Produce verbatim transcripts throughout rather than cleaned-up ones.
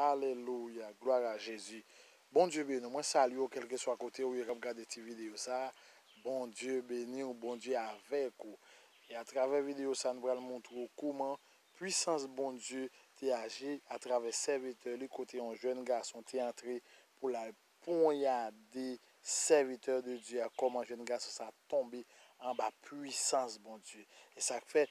Alelouya, glwa a Jezi. Bondye beni w. Mwen salye w kèlkeswa kote w ye k ap gade ti videyo sa a. Bondye beni w, Bondye avèk ou. E atravè videyo sa a, nou pral montre w kouman pwisans Bondye te aji atravè sèvitè li, kote yon jèn gason te antre pou l al ponyade sèvitè de Dye a, kòman jèn gason sa a tonbe anba pwisans Bondye. E sa k fè,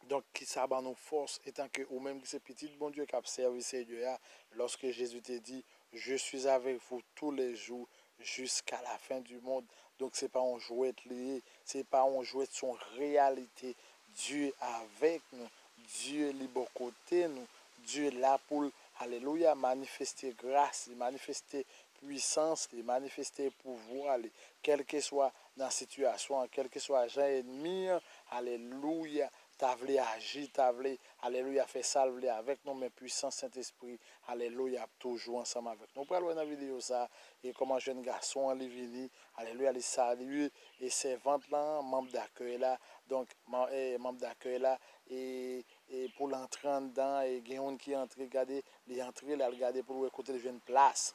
donk, ki sa ban nou fòs, etanke ou menm ki se pitit Bondye k ap sèvi Senyè a, lòske Jezi te di, Je suis avec vous tous les jours jusqu'à la fin du monde. Donk, se pa yon jwèt li ye, se pa yon jwèt, se yon reyalite. Dye avèk nou, Dye li bò kote nou, Dye la pou l, alelouya, manifeste gras li, manifeste pwisans li, manifeste pouvwa li, kèlkeswa nan sitiyasyon an, kèlkeswa jan ènmi an, alelouya, ta vle aji, ta vle, alelouya, fè sa l vle avèk nou, men pwisans Sentespri, alelouya, ap toujou ansanm avèk nou. Nou pral wè nan videyo sa a, e kòman jèn gason an li vini, alelouya, li salye, e sèvant lan, manm dakèy la, donk, man, e, manm dakèy la, e, e pou l antre anndan, e gen youn ki antre, gade, li antre, l al gade pou l wè kote l jwenn plas,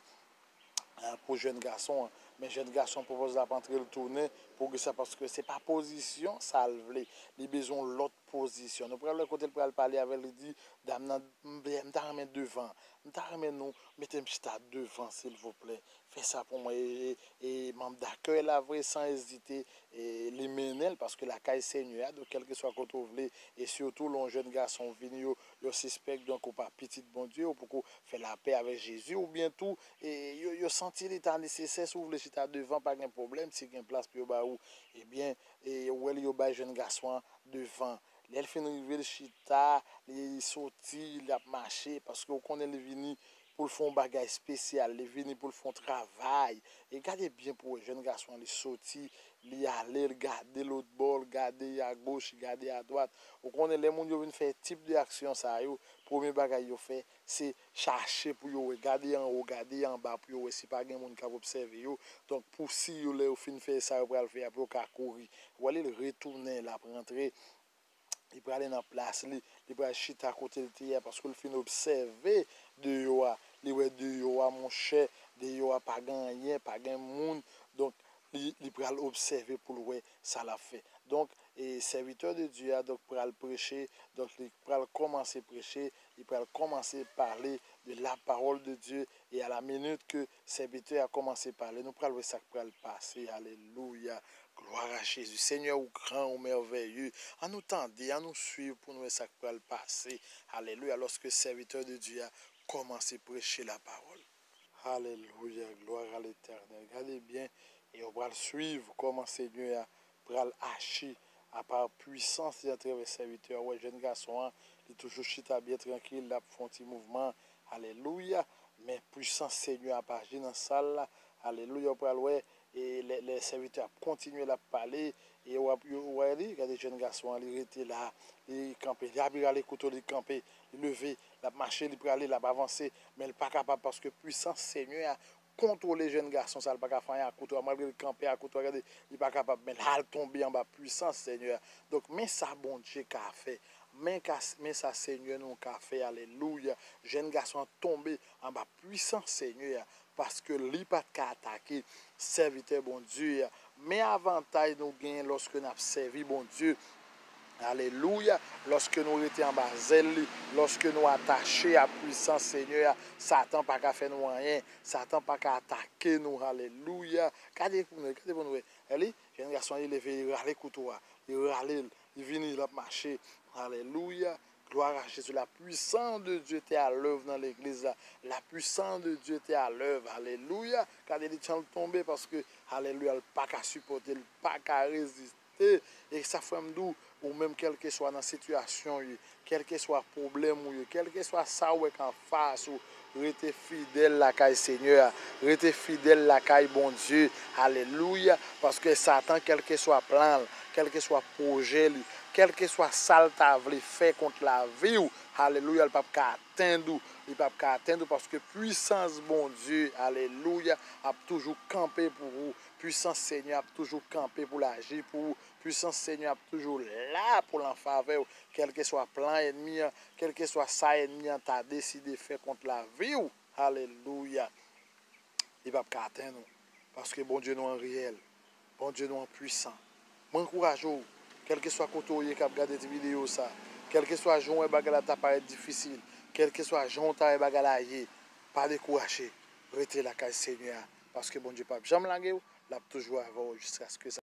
a, pou jèn gason an. Men jèn gason an pwopoze l ap antre, l tounen, pou ki sa, paske se pa pozisyon sa l vle. Li bezwen yon lòt pozisyon. Nou pral wè kote l pral pale avè l, li di, dam nan, m, m ta renmen devan. M ta renmen nou mete m chita devan, silvouplè. Fè sa pou mwen. E, e, e manm dakèy la, vre, san ezite, e, li mennen l, paske lakay Senyè a, donk, kèlkeswa kote w vle, e sitou lè yon jèn gason vini, yo, yo sispèk, donk, ou pa pitit Bondye, ou poko fè lapè avèk Jezi, oubyen tou, e, yo, yo santi li ta nesesè, si w vle chita devan, pa gen pwoblèm, si gen plas pou yo ba ou, ebyen, e, ou wè li, yo bay jèn gason an devan. Lè l fin rive, l chita, li soti, l ap mache, paske w konnen li vini pou l fè yon bagay espesyal, li vini pou l fè yon travay. E gade byen pou wè, jèn gason an, li soti, li ale, l gade lòt bò, l gade agoch, li gade adwat. Ou konnen lè moun yo vin fè tip de aksyon sa yo, premye bagay yo fè, se chache pou yo wè, gade anwo, gade anba pou yo wè si pa gen moun k ap obsève yo. Donk, pou si yo, lè yo fin fè sa yo pral fè a, pou yo ka kouri. Ou wè li, l retounen, l ap rantre. Li prale nan plas li, li pral chita kote l te ye a, paske l fin obsève deyò a. Li wè deyò a, monchè, deyò a pa gen anyen, pa gen moun. Donk, li, li pral obsève pou l wè sa l ap fè. Donk, e sèvitè de Dye a, donk, pral preche, donk, li pral kòmanse preche, li pral kòmanse pale de la parole de Dieu, e a la minit ke sèvitè a kòmanse pale, nou pral wè sa k pral pase. Alelouya. Glwa a Jezi. Senyè, ou gran, ou mèvèye. Ann nou tande, ann nou swiv pou n wè sa k pral pase. Alelouya. Lòske sèvitè de Dye a kòmanse preche la parole. Alelouya. Glwa a Letènèl. Gade byen, e w pral swiv kòman Senyè a pral aji apa pwisans li atravè sèvitè a. Ou wè jèn gason an, li toujou chita byen trankil, l ap fè yon ti mouvman. Alelouya. Men pwisans Senyè a ap aji nan sal la. Alelouya. Ou pral wè, e lè, lè sèvitè a ap kontinye, l ap pale, e w ap, yo, ou wè li, gade jèn gason an, li rete la, li kanpe, li ap rale kouto, li kanpe, li leve, l ap mache, li prale, l ap avanse, men l pa kapab paske pwisans Senyè a kontwole jèn gason sa, l pa ka fè anyen ak kouto a, malgre l kanpe ak kouto a, gade, li pa kapab, men l al tonbe anba pwisans Senyè a. Donk, men sa Bondye ka fè, men ka, men sa Senyè nou ka fè, alelouya. Jèn gason an tonbe anba pwisans Senyè a, paske li pa t ka atake sèvitè Bondye a. Men avantaj nou genyen lòske n ap sèvi Bondye. Alelouya. Lòske nou rete anba zèl li, lòske nou atache a pwisans Senyè a, Satan pa ka fè nou anyen. Satan pa ka atake nou. Alelouya. Gade pou nou, gade pou nou wè. Li, jèn gason an, li leve, li rale kouto a. Li rale l, li vini, l ap mache. Alelouya. Gloire à Jésus. La puissance de Dieu était à l'œuvre dans l'église la. La puissance de Dieu était à l'œuvre. Alelouya. Gade li jan l tonbe paske, alelouya, l pa ka sipòte, l pa ka reziste. E sa fè m di w, ou menm kèlkeswa nan sitiyasyon w ye, kèlkeswa pwoblèm ou ye, kèlkeswa sa w wè k anfas ou, rete fidèl lakay Senyè a, rete fidèl lakay Bondye. Alelouya. Paske Satan, kèlkeswa plan l, kèlkeswa pwojè li, Kèlkeswa sa l ta vle fè kont lavi w, alelouya, l p ap ka atenn ou. Li p ap ka atenn ou paske pwisans Bondye, alelouya, ap toujou kanpe pou ou. Pwisans Senyè ap toujou kanpe pou l aji pou ou. Pwisans Senyè ap toujou la pou l an favè w. Kèlkeswa plan ènmi an, kèlkeswa sa ènmi an ta deside fè kont lavi w, alelouya, li p ap ka atenn ou. Paske Bondye nou an reyèl. Bondye nou an pwisan. Mwen ankouraje w, kèlkeswa kote w ye k ap gade ti videyo sa, kèlkeswa jan w wè bagay la ta parèt difisil, kèlkeswa jan w ta wè bagay la ye, pa dekouraje. Rete lakay Senyè a, paske Bondye p ap janm lage w, l ap toujou avè w jiskaske sa